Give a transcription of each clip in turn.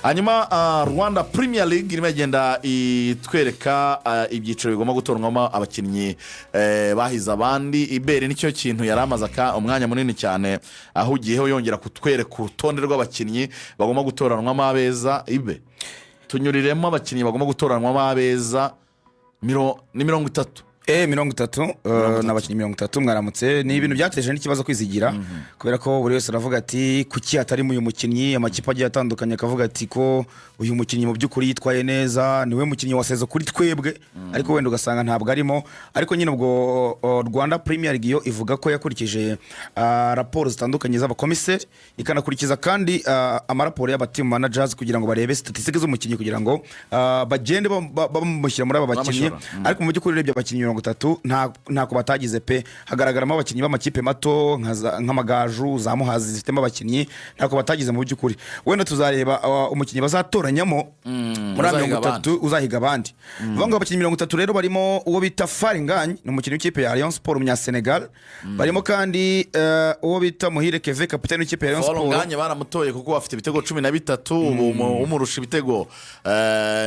Hanyuma Rwanda Premier League irimo igenda itwereka ibyiciro bigomba gutorwamo abakinnyi bahize abandi. Iberi nicyo kintu yari amaze umwanya munini cyane ahugiyeho, yongera kutwereka urutonde rw'abakinnyi bagomba gutoranwamo abeza. Ibe tunyuriremo abakinnyi bagomba gutoranwamo abeza, ni 30. 30, ni abakinnyi 30. Mwaramutse. Ni ibintu byateje n'ikibazo kwizigira, kubera ko buri wese aravuga ati: "Kuki hatarimo uyu mukinnyi?" Amakipe agiye atandukanye akavuga ati ko uyu mukinnyi mu by'ukuri yitwaye neza, niwe mukinnyi wa saison kuri twebwe, ariko wenda ugasanga ntabwo arimo. Ariko nyine ubwo Rwanda Premier League yo ivuga ko yakurikije raporo zitandukanye z'abakomiseri, ikanakurikiza kandi amaraporo y'aba team managers kugira ngo barebe statistiques z'umukinnyi, kugira ngo bagende bamushyira muri aba bakinnyi. Bamushora. Ariko mu by'ukuri urebye abakinnyi 30 ntako batagize pe. Hagaragaramo abakinnyi b'amakipe mato nk'Amagaju, za Muhazi zifitemo abakinnyi, ntako batagize mu by'ukuri. Wenda tuzareba umukinnyi bazatoranyamo muri aba Uzahiga. 30, uzahiga abandi. Bivuga ngo abakinnyi 30 rero barimo uwo bita Fall Ngagne, ni umukinnyi w'ikipe ya Rayon Sport, umunyasenegal. Barimo kandi uwo bita Muhire Kevin, kapitani w'ikipe ya Rayon Paul Sport. Ngagne baramutoye kuko afite ibitego 13. Ubu umurusha ibitego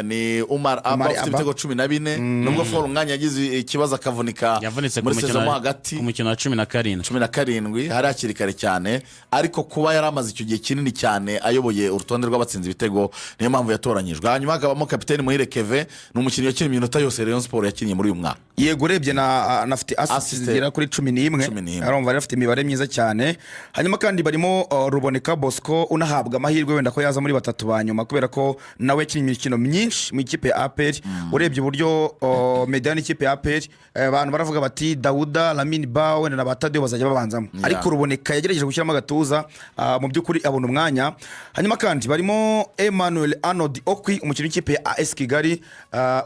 ni Umar Abba, Umar ufite Abba. ibitego 14, nubwo Fall Ngagne yagize ikibazo akavunika Yavunitse ku muri mukino saison mo hagati. ku mukino wa 17. 17, hari hakiri kare cyane, ariko kuba yari amaze icyo gihe kinini cyane ayoboye urutonde rw'abatsinze ibitego, niyo mpamvu yatoranyijwe. Hanyuma hakabamo kapiteni Muhire Kevin, ni umukinnyi wakinnye iminota yose Rayon Sport yakinnye muri uyu mwaka. Yego, urebye na anafite assist Assist. zigera kuri 11. 11. Arumva rero afite imibare myiza cyane. Hanyuma kandi barimo Ruboneka Bosco, unahabwa amahirwe wenda ko yaza muri batatu ba nyuma, kubera ko nawe yakinnye imikino myinshi mu ikipe ya APR. Urebye uburyo médiane ikipe ya APR, abantu baravuga bati Dauda Lamine Ba wenda na ba Taddeo bazajya babanzamo, ariko Ruboneka yagerageje gushyiramo agatuza, mu by'ukuri abona umwanya. Hanyuma kandi barimo Emmanuel Arnold Okwi, umukinnyi w'ikipe ya AS Kigali.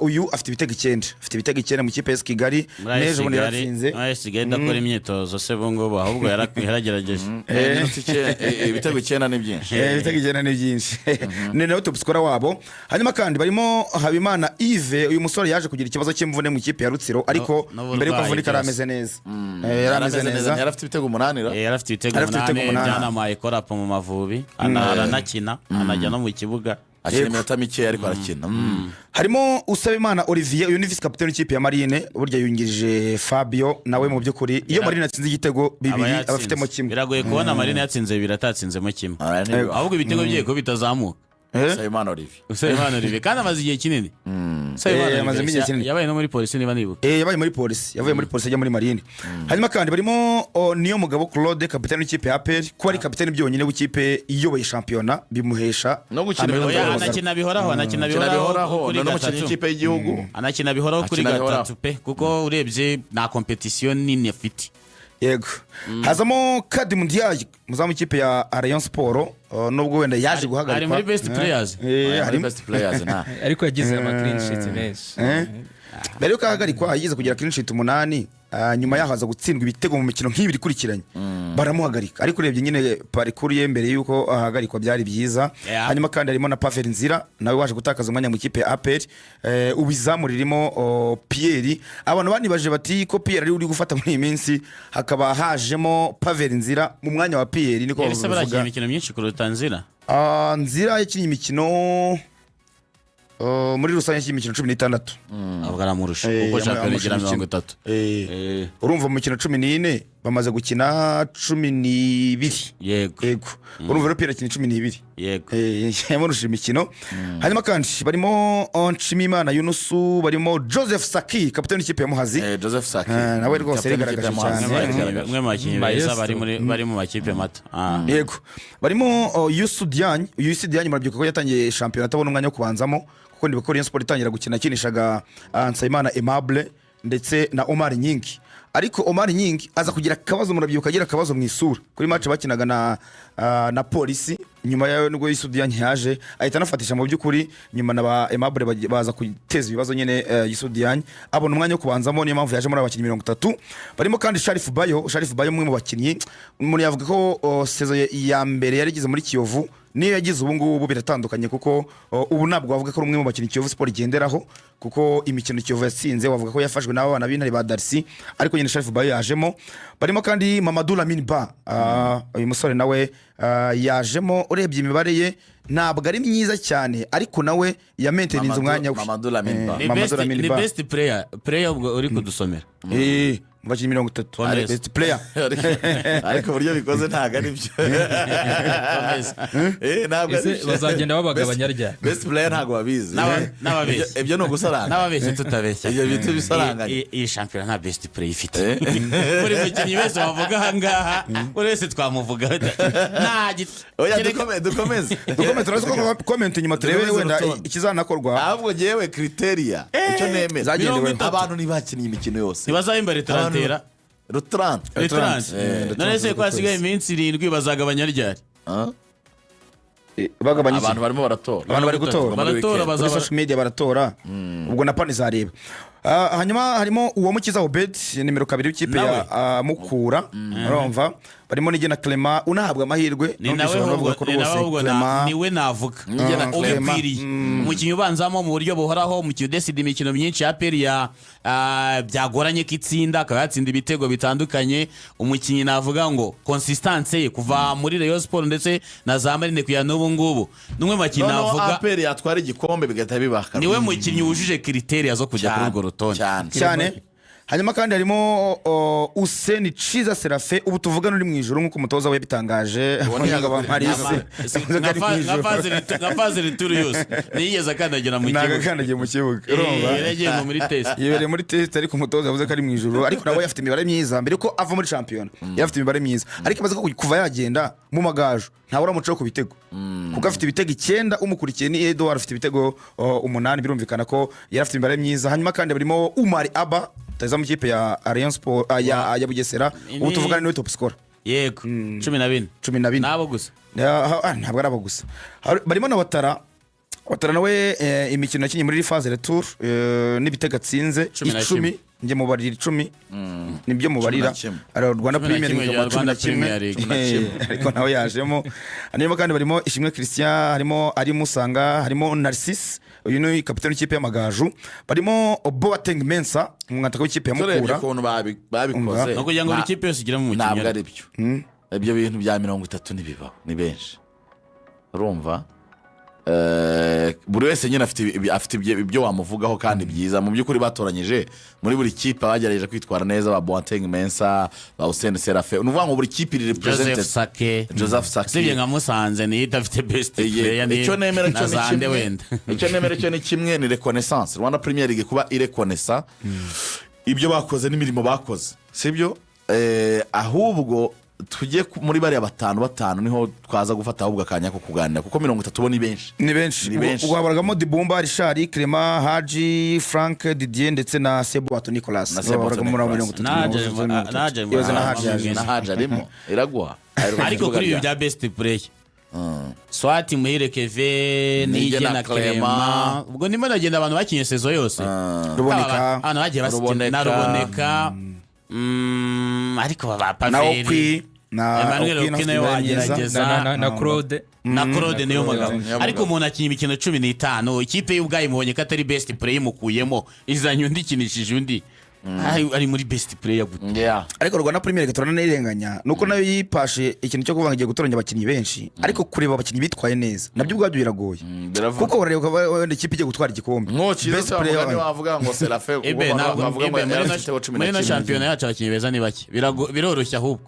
Uyu afite ibitego 9, afite ibitego 9 mu ikipe ya AS Kigali. Muri AS N'ejo bundi Kigali, yaratsinze. muri AS Kigali idakora imyitozo se ubu ngubu, ahubwo yaragerageje. Ibitego 9 ni byinshi. Ibitego 9 ni byinshi, ni nawe top scorer wabo. Hanyuma kandi barimo Habimana Yves. Uyu musore yaje kugira ikibazo cy'imvune mu ikipe ya Rutsiro, ariko N'uburwayi mbere yuko avunika yari byose. ameze neza. Yari ameze neza. Yari afite ibitego 8 ra? Yari afite ibitego Yari afite ibitego 8. 8. Byanamuhaye call-up mu Mavubi, aranakina, anajya no mu kibuga. Akina iminota mikeya, ariko arakina. Harimo Usabimana Olivier, uyu ni visi kapiteni w'ikipe ya Marine, burya yungirije Fabio. Nawe mu by'ukuri iyo Marine atsinze igitego bibiri Aba yatsinze. aba afitemo kimwe. Biragoye kubona Marine yatsinze bibiri atatsinzemo kimwe. Ahubwo ibitego bye ko bitazamuka. Usabimana Olivier. Usabimana Olivier kandi amaze igihe kinini. Usabimana Amaze Olivier igihe kinini. yabaye no muri Polisi niba nibuka. Yabaye muri Polisi, yavuye muri Polisi ajya muri Marine. Hanyuma kandi barimo Niyo Mugabo Claude, kapitani w'ikipe ya APR. Kuba ari kapitani byonyine w'ikipe iyoboye shampiyona bimuhesha No gukina amahirwe iminota Oya, yo kugaruka. anakina bihoraho, anakina Akina bihoraho bihoraho kuri ni n'umukinnyi gatatu. w'ikipe y'igihugu. Anakina bihoraho kuri Akina bihoraho. gatatu pe, kuko urebye nta compétition nini afite. Yego, hazamo Khadime Ndiaye, muzamu w'ikipe ya Rayon Sport, nubwo wenda yaje guhagarikwa. Ari muri best players. Eh, Muri best players nta Ariko yagize ama clean sheet menshi. Mbere yuko ahagarikwa yigeze kugira clean sheet 8, nyuma yaho aza gutsindwa ibitego mu mikino nk'ibiri ikurikiranye, baramuhagarika. Ariko urebye nyine parcours ye mbere y'uko ahagarikwa byari byiza. Hanyuma kandi harimo na Pavelh Ndzila, nawe waje gutakaza umwanya mu ikipe ya APR. Ubu izamu ririmo Pierre. Abantu banibaje bati ko Pierre ari uri gufata muri iyi minsi, hakaba hajemo Pavelh Ndzila mu mwanya wa Pierre, niko Yari se barakina babivuga. imikino myinshi kuruta Ndzila? Ndzila yakinnye imikino, muri rusange yakinnye imikino 16. Ahubwo aramurusha, kuko shampiyona amurusha igira imikino. 30. Urumva mu mikino 14 bamaze gukina 12. Yego, urumva rero Pierre akina 12. Yamurushije imikino. Hanyuma kandi barimo Nshimiyimana Yunusu, barimo Joseph Saki, kapitani w'ikipe ya Muhazi. Joseph Saki. Nawe rwose Kapiteni w'ikipe yarigaragaje ya Muhazi. cyane. Yarigaragaje. Umwe mu bakinnyi beza Maestro. bari mu makipe mato. Yego, barimo Youssou Diagne. Uyu Youssou Diagne murabyibuka ko yatangiye shampiyona atabona umwanya wo kubanzamo, kuko ndibuka ko Rayon Sport itangira gukina yakinishaga Nsabimana Aimable ndetse na Omar Gning, ariko Omar Gning aza kugira akabazo, murabyibuka agira akabazo mu isura kuri match bakinaga na Polisi. Nyuma yayo nubwo Youssou Diagne yaje ahita anafatisha mu by'ukuri, nyuma na ba Aimable baza guteza ibibazo nyine, Youssou Diagne abona umwanya wo kubanzamo, niyo mpamvu yaje muri aba bakinnyi 30. Barimo kandi Sharif Bayo. Sharif Bayo, umwe mu bakinnyi umuntu yavuga ko saison ya mbere yarigeze muri Kiyovu. Niyo yagize ubu ngubu biratandukanye, kuko ubu ntabwo wavuga ko ari umwe mu bakinnyi Kiyovu Sport igenderaho, kuko imikino Kiyovu yatsinze wavuga ko yafashwe n'aba bana b'Intare ba Darcy, ariko nyine Sharifu Bayo yajemo. Barimo kandi Mamadou Lamine Ba. Uyu musore nawe yajemo. Urebye imibare ye ntabwo ari myiza cyane, ariko nawe yamaintaininze umwanya we. Mamadou Lamine Ba. Ni Mamadou best, Lamine ni Ba. best player ubwo uri kudusomera. Mu bakinnyi 30. Gomez. Best player. Ariko uburyo bikoze ntabwo ari byo. Gomez. Ntabwo ari Ese byo. bazagenda babagabanya ryari? Best player ntabwo babizi. N'ababeshyi. Ibyo ni ugusaranga. N'ababeshyi tutabeshya. Ibyo bita ibisaranganya. Iyi shampiyona nta best player ifite. Buri mukinnyi wese wavuga ahangaha, buri wese twamuvuga nta Oya, kereka dukomeze. Dukomeze, turaza ko comment inyuma turebe Dukomeze wenda urutonde. ikizanakorwa. Ahubwo ngewe criteria icyo nemera, Zagendeweho. abantu ntibakinnye imikino yose. Ntibazahemba retarantera. Rutarante. Retarante. None se ko hasigaye iminsi 7, bazagabanya ryari? Bagabanya iki? Abantu barimo baratora. Abantu bari gutora. Baratora. Weekend. Kuri Bazaba social media baratora, ubwo na pani izareba. Hanyuma harimo Uwomukiza Obed, nimero 2 w'ikipe Nawe. ya Mukura. Urumva barimo Nigena Clement unahabwa amahirwe. Ni Numvise nawe abantu ahubwo bavuga ko ni nawe rwose ahubwo Clement niwe navuga Nigena Clement. ubikwiriye, umukinnyi ubanzamo mu buryo buhoraho, umukinnyi udesida imikino myinshi ya APR ya byagoranye ko itsinda, akaba yatsinda ibitego bitandukanye, umukinnyi navuga ngo consistance ye kuva muri Rayon Sport ndetse na za Marine kugera n'ubu ngubu, ni umwe mu bakinnyi Noneho navuga APR yatwara igikombe bigahita biba. Niwe mukinnyi wujuje criteria zo kujya kuri urwo rutonde. Cyane. Cyane. Hanyuma kandi harimo Useni Ciza Serafe, ubu tuvugana uri mu ijoro nk'uko umutoza we yabitangaje. Uwo Ngo Paris yavuze ko ari mu ijoro. Nka phase retour yose ntiyigeze akandagira mu Ntabwo kibuga. akandagiye mu kibuga, urumva. Yaragiye ngo muri test. Yibereye muri test, ariko umutoza yavuze ko ari mu ijoro. Ariko nawe afite imibare myiza mbere ko ava muri shampiyona, yari afite imibare myiza, ariko imaze ko kuva yagenda mu Magaju ntawe uramucaho ku bitego, kuko afite ibitego 9, umukurikiye ni Edouard afite ibitego 8. Birumvikana ko yari afite imibare myiza. Hanyuma kandi barimo Umar Abba rutahizamu ikipe ya Rayon Sport, ya Bugesera. Ubu tuvugana niwe top scorer. Yego, 14. 14. Nabo gusa. Ntabwo ari abo gusa. Barimo na Watara. Watara nawe imikino yakinnye muri phase retour n'ibitego atsinze Cumi na 10, kimwe. njye mubarira 10, nibyo mubarira. 11. Ari Rwanda Cumi na Premier kimwe League ya akaba cumi na Rwanda kimwe. Premier League. Ariko nawe yajemo. Hanyuma kandi barimo Ishimwe Christian, harimo Ari Musanga, harimo Narcisse, uyu ni kapitani w'ikipe y'Amagaju, barimo Boateng Mensa, umwataka w'ikipe ya Turebye Mukura. ukuntu babikoze, Ni ukugira ngo buri kipe yose igiremo umukinnyi. Ntabwo ari byo. Ibyo bintu bya 30 ntibibaho, ni benshi. Urumva, buri wese nyine afite ibyo wamuvugaho kandi byiza. Mu by'ukuri batoranyije muri buri kipe bagerageje kwitwara neza, ba Boateng Mensa, ba Hussein Serafe, ni ukuvuga ngo buri kipe iri Joseph represented. Sake. Joseph Sake. Usibye nka Musanze niyo idafite best player Icyo nemera na cyo ni Zande kimwe. wenda. Icyo nemera cyo ni kimwe, ni reconnaissance. Rwanda Premier League kuba ireconnaissa ibyo bakoze n'imirimo bakoze, sibyo? Ahubwo tujye muri bariya batanu batanu, niho twaza gufata ahubwo akanya ko kuganira, kuko 30 bo ni benshi. Ni benshi. Ni benshi. Ubwo habaragamo Dibumba Richard, Clement, Haji Frank, Didier ndetse na Sebwato Nicolas. Na Sebwato Babaragamo muri abo Nicolas. 30. Na Haji 30. na Haji Ibaze na Haji yaje. Na Haji arimo iraguha. Ariko kuri ibi bya best player, swati Muhire Keve, Nige Nige na na Clement. Clement, ubwo ndimo ndagenda abantu bakinye saison yose. Ruboneka. Abantu bagiye Ruboneka. na Ruboneka. Ariko ba Na Paveri Okwi na Emmanuel Okwi Okwi nawe nawe afite imibare myiza. wagerageza. Na Claude. Na Claude niyo mugabo. Niyo mugabo. Ariko umuntu akinnye imikino 15, ikipe ye ubwayo imubonye ko atari best player, imukuyemo izanye undi, ikinishije undi. Ari muri best player gute? Yeah. Ariko Rwanda Premier League turanayirenganya, nuko nayo yipashe ikintu cyo kuvuga ngo igiye gutoranya abakinnyi benshi, ariko kureba abakinnyi bitwaye neza nabyo ubwabyo biragoye, Biravuna. kuko barareba ukaba wenda ikipe igiye gutwara igikombe, Nko best cyiza player mugani wayo. wavuga ngo Serafe ubwo Ebe, ntabwo bavuga ngo ebe, muri yari ino- afite ibitego cumi muri na ino kimwe. shampiyona yacu abakinnyi beza ni bake. Biroroshye ahubwo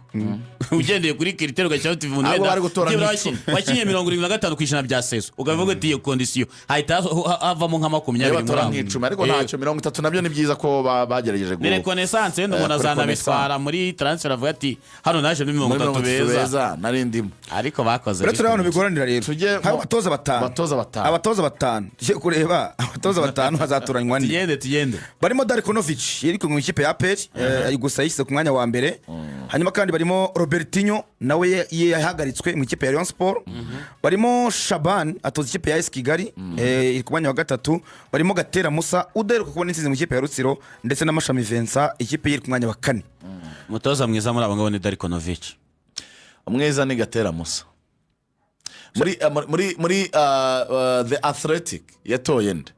ugendeye kuri critère ugashyiraho uti umuntu Ahubwo wenda bari gutora byibura nk'icumi. wakinye 75% bya saison, ukavuga uti iyo condition hahita havamo nka Niyo 20 muri batora abo. nk'icumi, ariko ntacyo, 30 nabyo ni byiza ko bagerageje Ni reconnaissance, wenda umuntu kuri azanabitwara muri transfer avuga ati hano naje muri mirongo muri itatu 30 beza. Beza nari ndimo. Ariko bakoze Uretse rero abantu bigoranira rero, Tujye hari abatoza batanu. Abatoza batanu. Abatoza batanu, tujye kureba abatoza batanu hazatoranywa nde. Tugende, tugende. Barimo Darko Novic yari mu ikipe ya APR, gusa yishyize ku mwanya wa mbere. Hanyuma kandi barimo Robertinho, nawe yahagaritswe mu ikipe ya Rayon Sport. Barimo Shaban atoza ikipe ya AS Kigali, iri ku mwanya wa gatatu. Barimo Gatera Musa udaheruka kubona intsinzi mu ikipe ya Rutsiro, ndetse na Mashami Vincent, ikipe ye iri ku mwanya wa kane. Umutoza mwiza muri abo ngabo ni Darko Novic. Umwiza ni Gatera Musa. Muri The Athletic yatoye nde?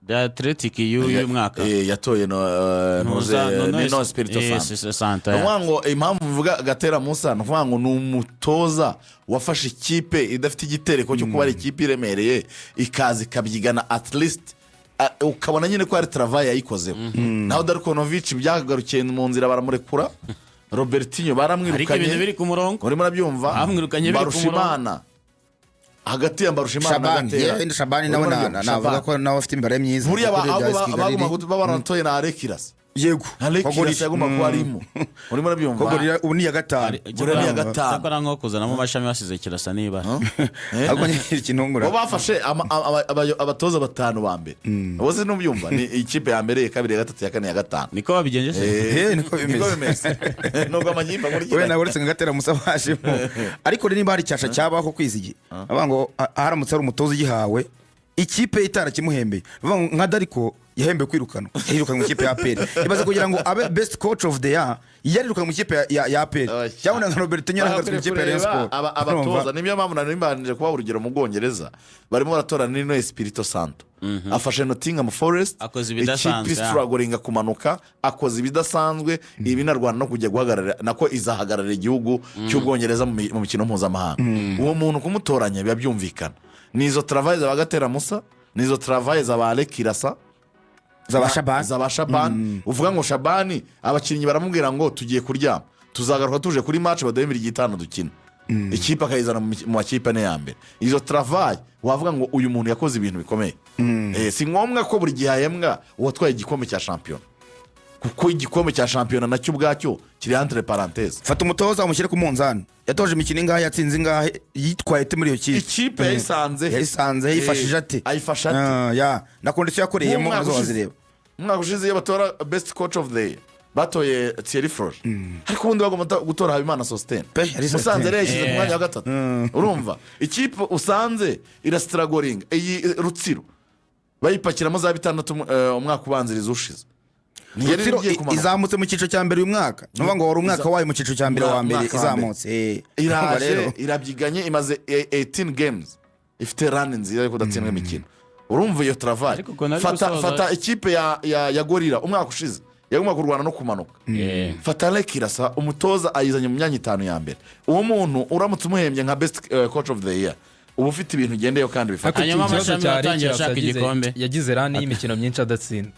The Athletic y'uyu mwaka? Yatoye no Nuno Espirito Santo. Santo. Ni ukuvuga ngo impamvu mvuga Gatera Musa, ni ukuvuga ngo ni umutoza wafashe ikipe idafite igitereko cyo kuba ari ikipe iremereye, ikaza ikabyigana, at least ukabona nyine ko hari travail yayikozeho. Naho Darko Novic byagarukiye mu nzira, baramurekura. Robertinho Ariko baramwirukanye. Ibintu biri ku murongo. Urimo urabyumva? Bamwirukanye biri ku murongo. Mbarushimana, hagati ya Mbarushimana na Shabani. Gatera. Yewe, Shabani nawe Urimo urabyumva? navuga Shabani. ko nawe afite imibare myiza Buriya kuko urebye ahubwo AS Kigali bagomba kuba baratoye na Arekirasi. Yego. Arekirasi yagomba kuba arimo, urimo urabyumva? Ko Gorilla ubu ni iya gatanu. Gorilla ni iya gatanu. Cyakora nko kuzanamo amashami basize Kirasa niba Ahubwo nyine ikintu Bo bafashe abatoza batanu ba mbere bose, nubyumva, ni ikipe ya mbere, iya kabiri, iya gatatu, iya kane, iya gatanu. Niko babigenje se? Eh, niko Niko bimeze. bimeze, nubwo amakipe We akurikiranye. nawe uretse nka Gatera Musa bajemo, ariko rero niba hari icyasha cyabaho kwizigi, avuga ngo haramutse hari umutoza ugihawe ikipe itarakimuhembeye, bavuga ngo nka Dariko yahembewe kwirukanwa, yirukanwe mu ikipe ya APR, ibaze kugira ngo abe best coach of the year yarirukanwe mu ikipe ya APR, cyangwa nka Robertinho yarahagaritswe mu ikipe ya Rayon Sport. Abatoza, niyo mpamvu nari mbanje kubaha urugero mu Bwongereza, barimo baratora Nuno Espirito Santo, afashe Nottingham Forest, Akoze ibidasanzwe, ikipe strugglinga kumanuka, akoze ibidasanzwe. Ibi narwana no kujya guhagararira, nako izahagararira igihugu cy'Ubwongereza mu mikino mpuzamahanga. Uwo muntu kumutoranya biba byumvikana. Ni izo travail za Gatera Musa, ni izo travail za ba Rekirasa, Zaba Shabani. Za ba Shabani. Uvuga ngo Shabani, abakinnyi baramubwira ngo tugiye kuryama, tuzagaruka tuje kuri match, baduhe imirya itanu dukina, ikipe akayizana mu makipe ane ya mbere. Izo travail wavuga ngo uyu muntu yakoze ibintu bikomeye. Si ngombwa ko buri gihe ahembwa uwatwaye igikombe cya shampiyona, kuko igikombe cya shampiyona nacyo ubwacyo kiri entre parenthèses. Fata umutoza umushyire ku munzani: yatoje imikino ingahe, yatsinze ingahe, yitwaye ate muri iyo kipe? Ikipe yayisanze. Yayisanze, yayifashije ate? Ayifasha ate? Ah, ya na condition yakoreyemo Nk'umwaka nazo ushize. wazireba. Umwaka ushize iyo batora best coach of the year, batoye Thierry Froger, ariko ubundi bagomba gutora Habimana Sosthène. Pe, yari Musanze Sosthène. rero yashyize ku mwanya wa gatatu. Urumva ikipe usanze irastrugglinga, iyi Rutsiro bayipakiramo za bitandatu umwaka ubanziriza ushize. Ntiyari Rutsiro igiye kumanuka. Izamutse mu cyiciro cya mbere uyu mwaka, ni ukuvuga ngo wari umwaka wayo mu cyiciro cya mbere wa mbere. Umwaka wa mbere. Izamutse. Urumva rero. Iraje irabyiganye, imaze 18 games, ifite run nziza yo kudatsindwa imikino. Urumva iyo travail? Ariko ukuntu ari Fata, gusoza- fata ikipe ya Gorilla umwaka ushize yagomba kurwana no kumanuka. Fata Rekirasa, umutoza ayizanye mu myanya itanu ya mbere. Uwo muntu uramutse umuhembye nka best coach of the year, uba ufite ibintu ugendeyeho kandi bifatika. Hanyuma Ikibazo amashami cya yatangiye Kirasa ashaka igikombe. Yagize run y'imikino myinshi adatsinda,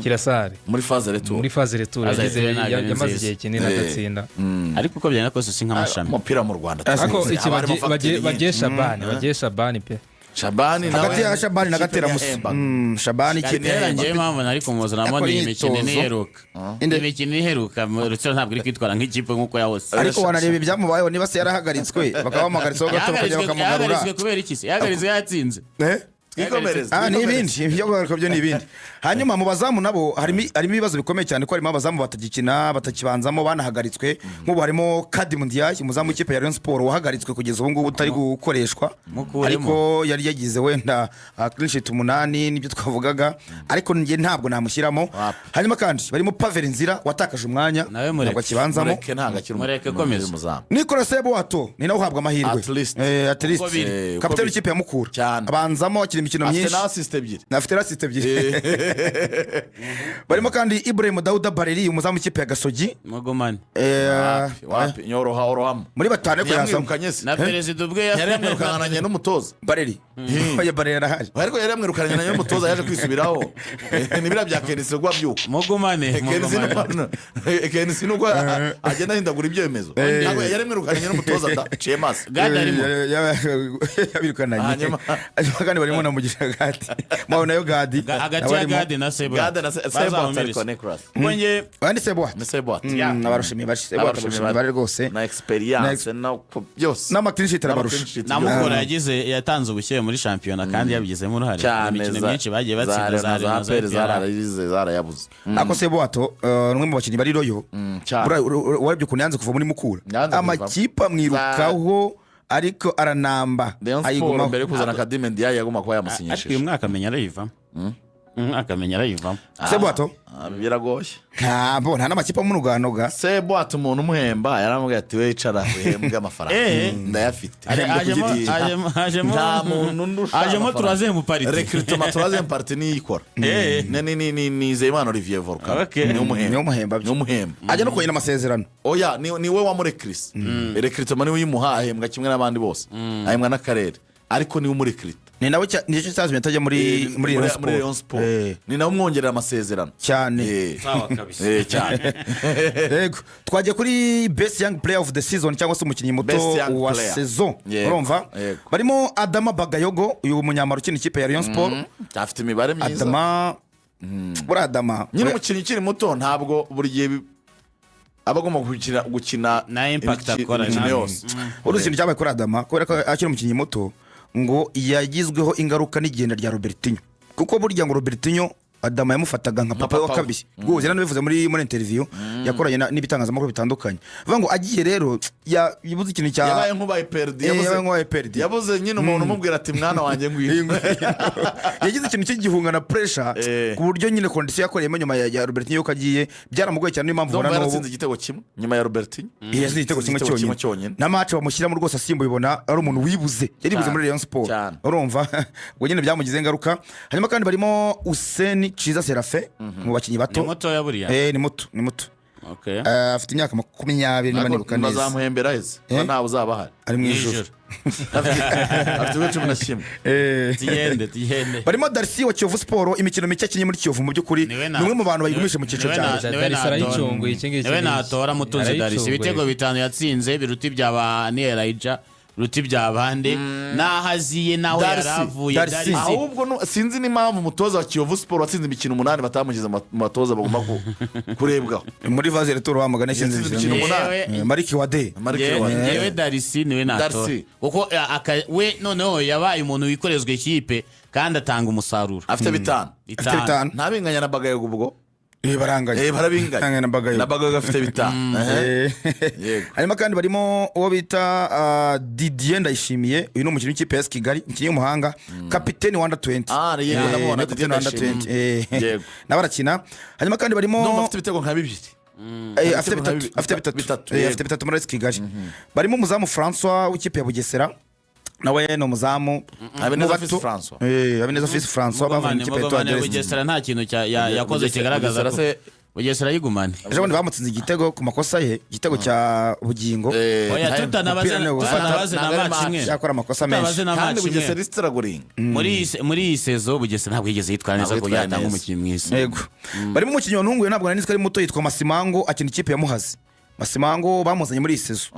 Kirasare. Muri phase retour. Muri phase retour. Phase Yagize retour ntabwo ari yamaze nziza. igihe kinini adatsinda. Ariko uko byagenda kose si nk'amashami. Umupira mu Rwanda Ariko tuzi, iki haba harimo facteur nyinshi. bagiye Shabani, bagiye Shabani pe. Shabani nawe Hagati ya Shabani na ikipe Gatera Musa. ntiyahembaga. Shabani ikipe Gatera ngewe impamvu nari kumuzanamo Yakora ni imikino imyitozo. iheruka. Inde? Imikino iheruka Rutsiro ntabwo iri kwitwara nk'ikipe nk'uko yahoze. Ariko wanareba ibyamubayeho, niba se yarahagaritswe, bakaba bamuhagaritseho gato, bakajya bakamugarura. Yahagaritswe kubera iki se? Yahagaritswe yatsinze. Eh? Twikomereze. Ah, ni Twikomereze. ibindi ibyo kugaruka byo ni ibindi. Hanyuma mu bazamu nabo harimo ibibazo bikomeye cyane, ko harimo abazamu batagikina, batakibanzamo, banahagaritswe. Nk'ubu harimo Kadi Mundiyayi, umuzamu w'ikipe ya Rayon Sport wahagaritswe, kugeza ubu ngubu utari gukoreshwa. Mukuremo. Ariko yari yagize wenda clean sheet umunani, nibyo twavugaga, ariko njye ntabwo namushyiramo. Wapi. Hanyuma kandi barimo Pavel Nzira watakaje umwanya, Nawe mureke. ntabwo akibanzamo. Mureke, ntabwo akiri Mureke, komeza. umuzamu. Nicolas Sebwato ni nawe uhabwa amahirwe. At least. At least. Uko biri. Uko Kapiteni biri. w'ikipe ya Mukura. Cyane. Abanzamo, akina imikino Afite myinshi. na assist ebyiri. Afite assist ebyiri. Barimo kandi Ibrahim Dauda Bareri, umuzamu w'ikipe ya Gasogi. Mugumane. Wapi, wapi, nyoroha orohamo. Muri batanu ariko yazamo. Ntiyamwirukanye se? Na perezida ubwe Yari yamwirukankanye n'umutoza. Bareri, oya, Bareri arahari. Ariko yari yamwirukankanye n'umutoza, yaje kwisubiraho. Ni biriya bya KNC rwa byuka. Mugumane. KNC. Mugumane. KNC nubwo agenda ahindagura ibyemezo, ntabwo yari yamwirukanye n'umutoza da Cemasi. Gadi arimo. Yabirukananye. Hanyuma- Hanyuma kandi barimo na Mugisha Gadi, mwawe nayo Gadi. Hagati nawe ya arimo. Gadi na Sebwa. Gade na Sebwat, ariko Nicolas Nge Abandi Sebwato. Ni Sebwat. Abarusha imibare Sebwato, Abarusha abarusha imibare rwose. Na experience na byose. N'ama clean sheet arabarusha. N'ama clean sheet Na byose. Mukura yagize, yatanze ubushyuhe muri shampiyona kandi yabigizemo uruhare. Cyane. Imikino myinshi bagiye batsinda za za za Rayon APR na za zararize, zarayabuze. Ako Sebwato ni umwe mu bakinnyi bari loyal. Cyane. Buriya urebye ukuntu yanze kuva muri Mukura, Yanze kuvamo. amakipe amwirukaho ariko aranamba, Rayon Sport ayigumaho. mbere yo kuzana Kadime Ndiaye yagomba kuba Ariko uyu yamusinyishije. mwaka amenya arayivamo. Akamenya arayivamo. Sebwato. Ah, biragoye. Ntabwo nta n'amakipe amunuganuga. Sebwato, umuntu umuhemba yaramubwiye ati: "We icara uhembwe amafaranga." Eh. Ndayafite. Hajemo Nta muntu ndusha hajemo amafaranga. Troisième partie. Recrutement troisième partie niyo ikora. Eh. Ni Nizeyimana Olivier Volcano. Okay. Niwe umuhemba. Niwe umuhemba byo. Niwe umuhemba. Ajya no kongera amasezerano. Oya, ni we wamurekirise. Recrutement niwe uyimuha, ahembwa kimwe n'abandi bose, ahembwa n'akarere, ariko niwe umurekirita. Ni nawe nicyo cyatumye atajya muri Rayon Muri Rayon Sport. Sport. Eh, Ni nawe umwongerera amasezerano. Cyane. Eh. Sawa kabisa. Eh, cyane. Yego, twagiye kuri best young player of the season, cyangwa se umukinnyi muto Best young wa player. saison. Yego, Urumva yego. barimo Adama Bagayogo, uyu munyamaro ukina ikipe ya Rayon Sport. Afite imibare myiza. Adama, buriya Adama Nyine umukinnyi ukiri muto ntabwo buri gihe aba agomba gukina Na impact akora, imikino yose. Uruzi ikintu cyabaye kuri Adama? Kubera ko akiri umukinnyi muto, ngo yagizweho ingaruka n'igenda rya Robertinho, kuko burya ngo Robertinho Adama yamufataga nka papa we wa papa we. kabiri rwose. Yaranabivuze muri interview yakoranye n'ibitangazamakuru bitandukanye, bivuga ngo agiye rero yabuze ikintu cya Yabaye nk'ubaye perdu. Yabaye nk'ubaye perdu. Yabuze nyine umuntu umubwira ati: "Mwana wanjye, ngwino." Yagize ikintu cy'igihunga na pressure, ku buryo nyine condition yakoreyemo nyuma ya Robertinho yuko agiye byaramugoye cyane. Niyo mpamvu Ndumva ubona n'ubu yaratsinze igitego kimwe nyuma ya Robertinho. Yatsinze igitego kimwe Igitego kimwe cyonyine. Cyonyine. Na match bamushyiramo rwose asimbuye, ubona ari umuntu wibuze, yaribuze Cyane. muri Rayon Sport. Cyane. Urumva ubwo nyine byamugizeho ingaruka. Hanyuma kandi barimo Useni Ciza Serafe mu bakinnyi bato. Ni mutoya buriya. Eh, ni muto, ni muto. Okay. Afite imyaka 20 niba nibuka neza. Bazamuhembera heze? Eh? Ntawe uzaba ahari. Ari mu ijuru. Ijuru. Afite ibiro 11. Tugende, tugende. Barimo Darcy wa Kiyovu Sport. Imikino mike akinnye muri Kiyovu, mu by'ukuri Niwe ni umwe mu bantu bayigumisha mu cyiciro niwe cya mbere. niwe Darcy arayicunguye, iki ngiki niwe ni iki. natora Mutunzi Darcy. Arayicunguye. Ibitego bitanu yatsinze biruta ibya ba Niyerayija, biruta ibya bande n'aho aziye n'aho Darcy. yari avuye. Darcy. Darcy. Ahubwo sinzi n'impamvu umutoza wa Kiyovu Sport watsinze imikino umunani batamugize mu batoza bagomba kurebwaho. Muri phase retour wamagana yatsinze Yatsinze imikino imikino umunani. Yewe. Mariki Wade. Marc Wade. Yewe, Darcy niwe natora. Darcy. Kuko we noneho yabaye umuntu wikorezwa ikipe kandi atanga umusaruro. Afite bitanu. Afite bitanu. Ntabinganya na Bagayogo ubwo. Eh, baranganya. Eh, barabinganya. Baranganya na Bagayogo. Na Bagayogo afite bitanu. Ehe. Yego. Hanyuma kandi barimo uwo bita Didier Ndayishimiye. Uyu ni umukinnyi w'ikipe ya AS Kigali, umukinnyi w'umuhanga, kapiteni wa under 20. Ah, yego, ndamubona, ni Didier kapiteni wa under Ndayishimiye. 20. Yego. Nawe arakina. Hanyuma kandi barimo Ndumva afite ibitego nka bibiri. Afite Ibitego nka bitatu. Afite bitatu. Bitatu, yego. Afite bitatu muri AS Kigali. Barimo umuzamu François w'ikipe ya Bugesera, nawe ni umuzamu Habineza mu bato. Fils François. Habineza Fils François bavuye mu Mugomane ikipe ya Mugomane Etoile. Bugesera nta kintu yakoze kigaragaza Bugesera ko Bugesera yigumane. Ejo bundi bamutsinze igitego ku makosa ye, igitego cya Bugingo. Oya, time. tutanabaze Umupira niwe ufata. tutanabaze na Ntabwo ari match match. imwe. Yakora amakosa menshi. Tutabaze na Kandi match imwe. Bugesera isitaragoringa. Muri iyi saison Bugesera ntabwo yigeze yitwara neza Ntabwo ku buryo yitwaye yatanga neza. umukinnyi mwiza. Yego, barimo umukinnyi wanunguye, ntabwo nari nzi ko ari muto, yitwa Masimango, akina ikipe ya Muhazi. Masimango bamuzanye muri iyi saison.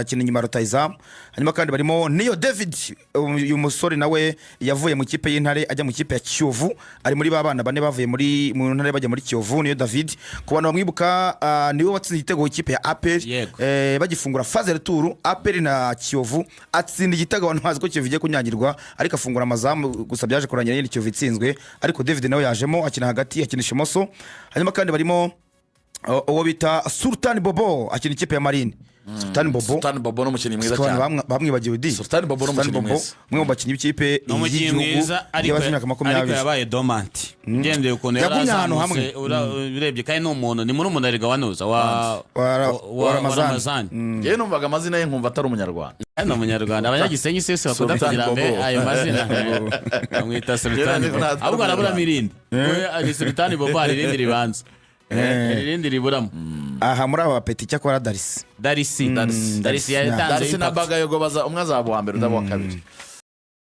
Akina inyuma ya rutayizamu. Hanyuma kandi barimo Niyo David, uyu musore nawe yavuye mu ikipe y'Intare ajya mu ikipe ya Kiyovu, ari muri ba bana bane bavuye mu Ntare bajya muri Kiyovu. Niyo David, ku bantu bamwibuka, niwe watsinze igitego ikipe ya APR. Yego. Bagifungura phase retour, APR na Kiyovu, atsinda igitego abantu bazi ko Kiyovu igiye kunyagirwa, ariko afungura amazamu. Gusa byaje kurangira nyine Kiyovu itsinzwe, ariko David nawe yajemo akina hagati, akinisha imoso. Hanyuma kandi barimo uwo bita Sultan Bobo, akina ikipe ya Marine. Sultan Bobo. Sultan Bobo ni umukinnyi mwiza Abantu cyane. Bamwibagiwe di. Sultan Bobo ni Sultan umukinnyi Bobo, mwiza. umwe mu bakinnyi b'ikipe Ni umukinnyi y'igihugu mwiza, ariko y'abafite imyaka ariko 20. yabaye dormant ugendeye ukuntu yari Yagumye ahantu azamutse, hamwe. urebye kandi ni umuntu, ni muri umunarega wanuza wa Wa Ramazani. Ramazani. Njyewe numvaga amazina ye nkumva atari umunyarwanda. Ni umunyarwanda. Abanyagisenyi se bakunda Sultan kugira mbe Bobo. ayo mazina, bamwita Sultani Njyewe Bobo. ntabwo Ahubwo araburamo irindi. We ari Sultani Bobo, hari irindi ribanza. Hari irindi riburamo. Aha muri aba bapeti cyakora Darisi. Darisi, Darisi yatanze Darcy na impact. Bagayogo baza umwe azaba uwa mbere, undi aba uwa kabiri.